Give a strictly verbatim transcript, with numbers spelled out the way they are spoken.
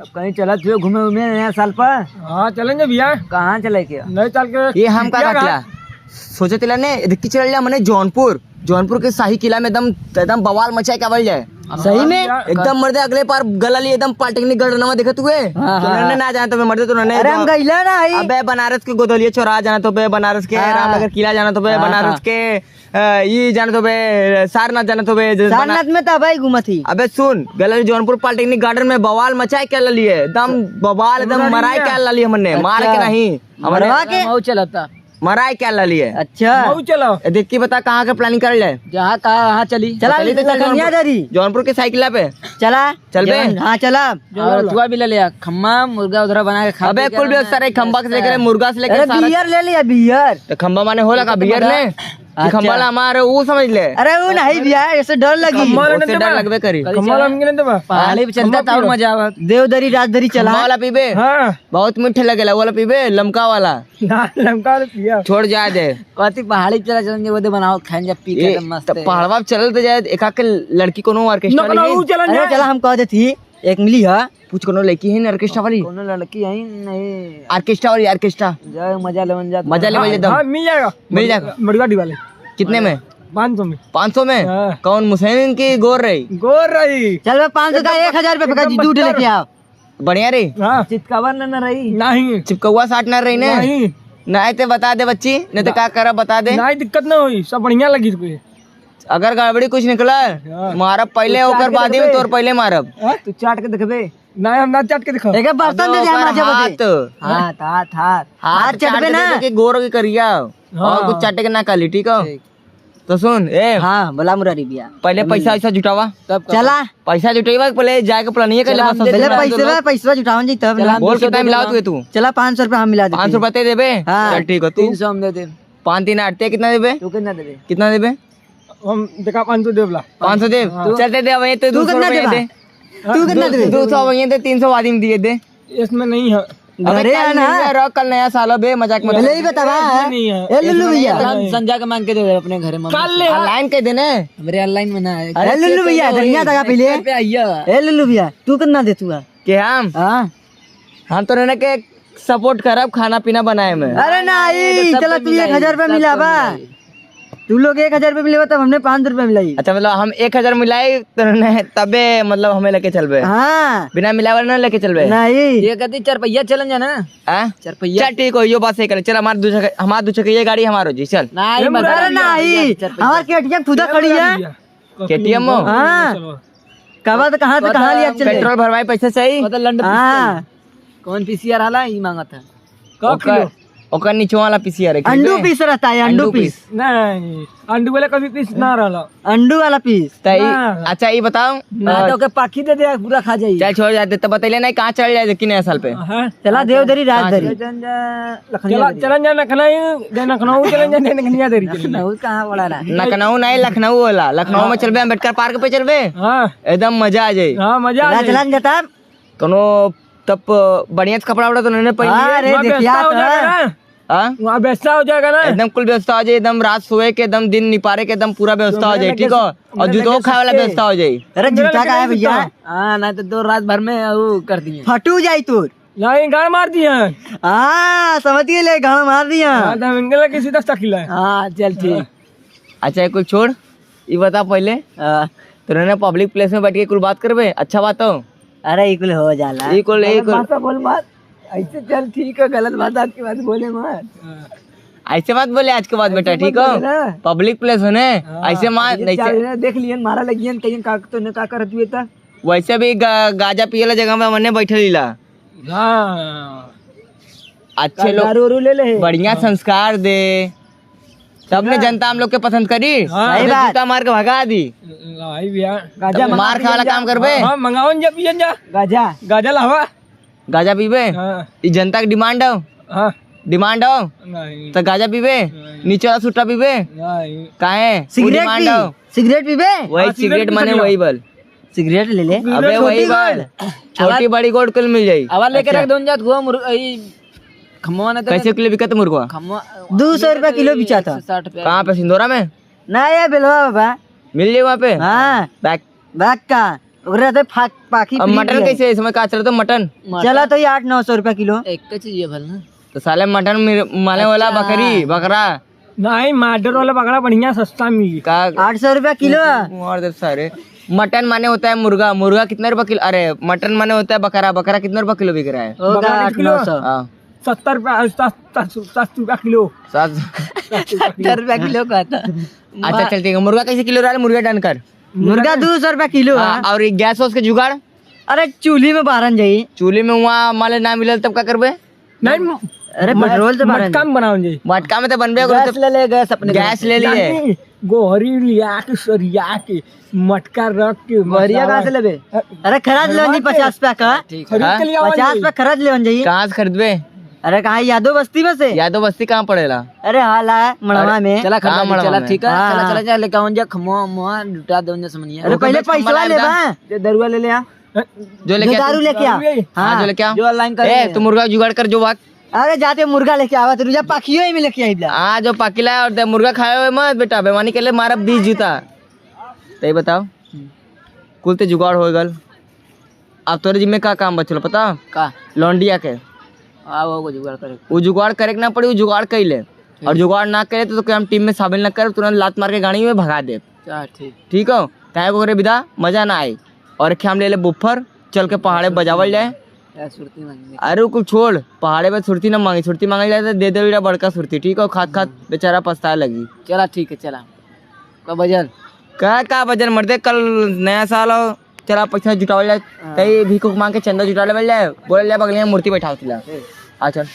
अब कहीं चलत हुए घूमे उमे नया साल पर? हाँ, चलेंगे भैया। कहाँ चले के? नए साल के ये हम का किला। सोचे तिला ने, देख के चल जा मने जौनपुर, जौनपुर के शाही किला में एकदम, एकदम बवाल मचाए के आवल जाए। सही में? हाँ, एकदम मर्दे अगले पार गलल ही एकदम पॉलिटेक्निक गढ़ नवा देखत हुए। हाँ, तो हाँ, नन्हे हाँ। ना जाना तो मैं मर्दे तो नन्हे अरे हम गइला ना ही। अबे बनारस के गोदलिया चौराहा जाना तो बे, बनारस के हाँ। रामनगर किला जाना तो बे, हाँ, बनारस हाँ। के अ, ई जानत होबे, सारनाथ जानत होबे, जे सारनाथ बना- में तो भाई घूमत ही। अबे सुन, गलल जौनपुर पॉलिटेक्निक गार्डन में बवाल मचाए के ललिए, एकदम बवाल, एकदम मराए के ललिए हमने, मार के नहीं, हमने मरवा के? मऊ चलता। मराए के ललिए। अच्छा। मऊ चलो। ए, देख की बता कहाँ के प्लानिंग कर ले? जहाँ कहा वहाँ चली। चला, चली तो चल लखनिया जौनपुर। दरी। जौनपुर के साइकिल पे। चला। चल बे। जौन-, हाँ, चला। और रतुआ भी ले लिया, खम्मा, मुर्गा उधर बना के खा अबे पी के कुल भी ना। सारे खम्मा से लेकर, अरे, मुर्गा से लेकर अरे, सारा बियर ले लिया, बियर। तो खम्मा माने होला का, बियर ने? अच्छा। खम्मा ला मारे, ऊ समझ ले। अरे, ऊ नहीं भैया, ऐसे डर लगी। खम्मा उससे डर लगबे करी। खम्मा ला हमके नहीं देबा? पहाड़ी पे चलता खम्मा था और पीबा। मजा आवा। देवदरी, राजदरी चला। खम्मा वाला पीबे? हाँ। बहुत मीठे लगेला, वाला पीबे, लमका वाला। ना, लमका वाला पिया। छोड़ जाए दे। कथी पहाड़ी पे चला चलेंगे, वो दे बनाओ, खाएं जब पी के ए, एकदम मस्त तो है। पहाड़वा पे चलल तो जाए, एक आके लड़की कोनो ऑर्केस्ट्रा नकला वाली ऊ है। चलन अरे जाए। चला, हम कह देती, एक मिली है। पूछ कोनो लड़की है ना ऑर्केस्ट्रा वाली? कोनो लड़की है नहीं। ऑर्केस्ट्रा वाली, ऑर्केस्ट्रा। जाए मजा लेवन जात मजा है। लेवल एकदम। हाँ, मिल जाएगा। मिल जाएगा। मड़ुआ वाले। कितने में? पाँच सौ में। पाँच सौ में? हाँ। कौन मुसैन की गोर रही? गोर रही। चल बे, पाँच सौ का एकदम एक हजार रुपये का एकदम जूट बदतर। लेके आओ। बढ़िया रही? हाँ। चितकावा न, न रही? नहीं। चिपकौआ साट न रही ने? नहीं। नहीं ते बता दे बच्ची, नहीं तो ना। का करब बता दे। नहीं दिक्कत ना होई, सब बढ़िया लगी तुझे। अगर गड़बड़ी कुछ निकला, हाँ। मारब पहिले, तू चाट ओकर के बाद ही देखबे। तोर पहिले मारब। हाँ? तू चाट के देखबे। नहीं, हम ना चाट के दिखा। एक बर्तन दे दे, हम ओकर आज बता दे। हाथ। हाथ, हाथ, हाथ। हाथ हाथ चाट चटबे के ना। दे दे कि गोर की करिया। हाँ। और कुछ चाटे के ना काली, ठीक हो? ठीक। तो सुन, ए। हाँ, बोला मुरारी भैया। पहिले पैसा वैसा जुटावा। तब का चला। पैसा जुटावा, पहिले जाए के प्लानिंग कर ले, चला, बस हम दे पहिले दे। पैसे बा, पैसा जुटावन जी तब चला, ना। हम बोल, दो सौ कितना दे मिलाओ देबा। तू, तू? चला, पाँच सौ रुपया हम मिला देते पाँच सौ हैं। रुपया दे देबे? हाँ। चल, ठीक हो, तू? तीन सौ हम दे देब। पाँच तीन आठ, ते कितना देबे? तू कितना देबे? कितना देबे? हम देखा पाँच सौ देबला। पाँच सौ देब? हाँ। चल दे दे, अब ये तो तू दो सौ कितना रुपया देबा? दे। तू कितना दो, देबे? दो सौ अब ये दे, तीन सौ बाद में दिए दे। इसमें नहीं है। अबे घरे कल आना। नहीं है, रख, कल नया साल है बे, मजाक मत ले कर। ही बतावा। नहीं है। ए लुल्लू भैया। नहीं है। संजा के मांग के दे दे अपने घरे में। कल ले। ऑनलाइन कह देने। हमरे ऑनलाइन में ना है। अरे लुल्लू भैया, धनिया दगा पहले। एक रुपया आइया। ए लुल्लू भैया, तू कितना दे तू? के हम? हाँ। हम तो रहने के सपोर्ट करब खाना पीना बनाए में। अरे नहीं, तो नहीं, सब चला पे तू मिलाई, एक हजार रुपया सब मिला पे बा। मिलाई। तू लोग एक हजार रुपया मिलेबा तब हमने पाँच सौ रुपया मिलाई। अच्छा, मतलब हम एक हजार मिलाई तो रहने तबे मतलब हमें लेके चलबे। हाँ। बिना मिलाए वाला ना लेके चलबे। नहीं। ये कहती चार पहिया चलन जाना। हाँ? चार पहिया। चल ठीक हो, यो बात सही करे। चल हमार दू चक्का, हमार दू चक्का ये गाड़ी हमार हो जी, चल। नहीं, ए, मत अरे नहीं, चार पहिया, चार पहिया। हमार K T M खुदा खड़ी है। K T M हो? हाँ। कबा तो कहाँ से कहाँ लिया चले? पेट्रोल भरवाए पैसे चाहिए। मतलब लंड हाँ। पीस चाहिए। कौन P C R आला ई मांगत है? का ओकर, किलो? ओकर नीचे वाला P C R है, अंडू खरीदे? Piece रहता है, अंडू अंडू piece। Piece। नहीं, अंडू वाला कभी piece ना रहला। अंडू वाला piece। त ई, ना। अच्छा, ई बताओ, ना अ, तो ओके पाखी दे दे, पूरा खा जाई। चल, छोड़ जाते, तो बतैले नहीं, कहाँ चल जाए कि नया साल पे? हाँ। चला देवदरी, कहाँ राजदरी। चल? चलन जा, लखनऊ चला, दे दे। चलन जा, लखनऊ, जा, लखनऊ चलन जा, जा, लखनिया दे रही चलन जा। लखनऊ कहाँ बड़ा रहा? लखनऊ नहीं, लखनऊ वाला। लखनऊ में हाँ। चलबे, अम्बेडकर पार्क पे चलबे। हाँ। एकदम मजा आ जाई। हाँ, मजा आ चला, जाई। चलन जा तब। कोनो तब बढ़िया से कपड़ा वपड़ा तो नहीं पहन हाँ, लिए? अरे, वहाँ देखिया व्यवस्था हो तो। जाएगा ना? हाँ? वहाँ व्यवस्था हो जाएगा ना? एकदम कुल व्यवस्था हो जाए, एकदम रात सोए के, एकदम दिन निपारे के, एकदम पूरा व्यवस्था हो जाए, ठीक हो? और जूतो खाए वाला व्यवस्था हो जाए। अरे, जूता का है भैया? हाँ, नहीं तो दो रात भर में वो कर दिए। फटू जाई तू। नहीं, गाड़ मार दिए। हाँ, समझ गए, ले, गाड़ मार दिया। हाँ, तो हम इनके लगे सीधा तकिला है। हाँ, चल ठीक। हाँ। अच्छा, ये कुल छोड़, ये बता पहले, हाँ। तोरे ना public place में बैठ के कुल बात करबे, अच्छा बात हो? अरे, ये कुल हो जाला। ये कुल, ये गलत कुल भाषा बोल मत। ऐसे चल, ठीक है, गलत बात आज के बाद बोले मत। ऐसे मत बोले आज के बाद, ऐसे बेटा, मत ठीक हो? बोले ना। Public place होने, हाँ, ऐसे मान, ये ऐसे चाल है, देख लियन, मारा लगियन, कहियन का, तूने का करत हुए था? वैसे भी गा-, गांजा पियला जगह में मने बैठल लीला। हाँ। अच्छे लोग, दारू उरू ले ले। बढ़िया हाँ। संस्कार दे, तब ने ना। जनता हम लोग के पसंद करी। हाँ। सही बात। जूता मार के भगा दी। लाई भैया। गाजा तब मंगा मार खाए वाला पियन जा। काम करबे। हाँ, हाँ, मंगावन जा, पियन जा। गाजा। गाजा लावा। गाजा पीबे? हाँ। ई जनता के demand हो? हाँ। Demand हो? नहीं। तो गाजा पीबे? नहीं। नीचे वाला सुट्टा पीबे? नहीं। काहे? वो सिगरेट demand पी। हो? सिगरेट पीबे? वही हाँ, सिगरेट सिगरेट पी माने सकेला। वही बल। सिगरेट ले ले। अबे वही छोटी बात। गोल्ड। छोटी बड़ी गोल्ड कुल मिल जाई। अब लेके अच्छा। रख दो, जात हुआ मुर्गा, ई खमवा ना तो कैसे किलो बिकत मुर्गा? खमवा दो सौ रुपया किलो बिचात है। एक सौ साठ रुपया। कहाँ पे, सिंदोरा में? ना, ये बेलवा बाबा। मिल जाई वहाँ पे? हाँ। बैक। बैक का? ओकरे रहते फा-, पाखी अब free मटन दिया है। कैसे है? इसमें का चला तो मटन? मटन। चला तो ये आठ नौ सौ रुपया किलो। एक का चीज है भल ना। तो साले मटन मिर-, माने वाला अच्छा। बकरी, बकरा। नहीं, मार्डर वाला बकरा बढ़िया सस्ता मिली। का? आठ सौ रुपया किलो। मार दे सारे। मटन माने होता है मुर्गा, मुर्गा कितने रुपया किलो? अरे, मटन माने होता है बकरा, बकरा कितने रुपया किलो बिक रहा है? होगा बकरा आठ नौ सौ। हाँ। सत्तर रुपया, सत-, सत-, सत्तर रुपया किलो। सात सौ। सत्तर रुपया किलो का था। अच्छा, चल ठीक है, मुर्गा कैसे किलो रहा है? मुर्गा done कर। मुर्गा दो सौ रुपया किलो हाँ, है। और ये गैस वैस के जुगाड़? अरे, चूल्ही में बारन जाई। चूल्ही में वहाँ माले ना मिलल तब का करबे? नहीं, अरे, मट-, पेट्रोल तो बारन मटका जाई। में बनाओ जी। मटका में तो बनबे करो, गैस तो ले ले, गैस अपने गैस घर से। ले लिए। नहीं, गोहरी लिया के, सरिया के, मटका रख के, गोहरिया मसाला। कहाँ से लेबे? अ-, अरे, खरीद ले, नहीं, पचास रुपया का। ठीक है। खरीद हाँ? के लिया पचास रुपया खरीद ले, जाई। कहाँ से खरीदबे? अरे, कहाँ, यादव बस्ती में से? यादव बस्ती कहाँ पड़ेला? अरे, हाल है, मड़वा अरे, में। चला, खरीद कहाँ ले, मड़वा चला, में? ठीक है, हाँ, चला, हाँ। चला, चला, लेके आऊँ जा, खम्मा, मुआ, लुटा दे, उन्हें समझिए। अरे, ओके, पहले बस, पैसा खम्मा ले ला, बा। ये दरुआ ले ले आ। जो लेके जो आ दारू तू। लेके आ। दारू यही। हाँ, हाँ। जो लेके आ। जो online कर ए, ले। तू मुर्गा जुगाड़ कर, जो बात। अरे, जाते मुर्गा लेके आवा, तू जा, पाखियो ही में लेके आई बा। हाँ, जो पाखी लाया और दे, मुर्गा खाए हुए मत बेटा, बेमानी के लिए मारा बीस जूता। तई बताओ, कुल ते जुगाड़ हो गल। अब तोरे जिम्मे का काम बचल पता? का? लौंडिया के। हाँ, वो को जुगाड़ करे। वो जुगाड़ करे के ना पड़ी, वो जुगाड़ कर ले। ठीक। और जुगाड़ ना करे तो, तो हम टीम में शामिल ना कर, तुरंत लात मार के गाड़ी में भगा दे। अच्छा, ठीक। ठीक हो? काहे को करे विदा, मजा ना आए। और एक हम ले ले बुफर, चल के पहाड़े बजावल जाए। यार, सुरती मांगेंगे। अरे, कुल छोड़, पहाड़े पे सुरती ना मांगे, सुरती मांगे जाए तो दे दे बेटा बड़का सुरती, ठीक हो? खात खात हम्म। बेचारा पछताए लगी। चला, ठीक है, चला। का बजल? का, का बजल मर्दे, कल नया साल हो, चला पैसा जुटावल जाए, हाँ। कहीं भीख उख मांग के चंदा जुटा लेवल जाए, बोले ले बगलिया में मूर्ति बैठा होती ला। ए। आ चल।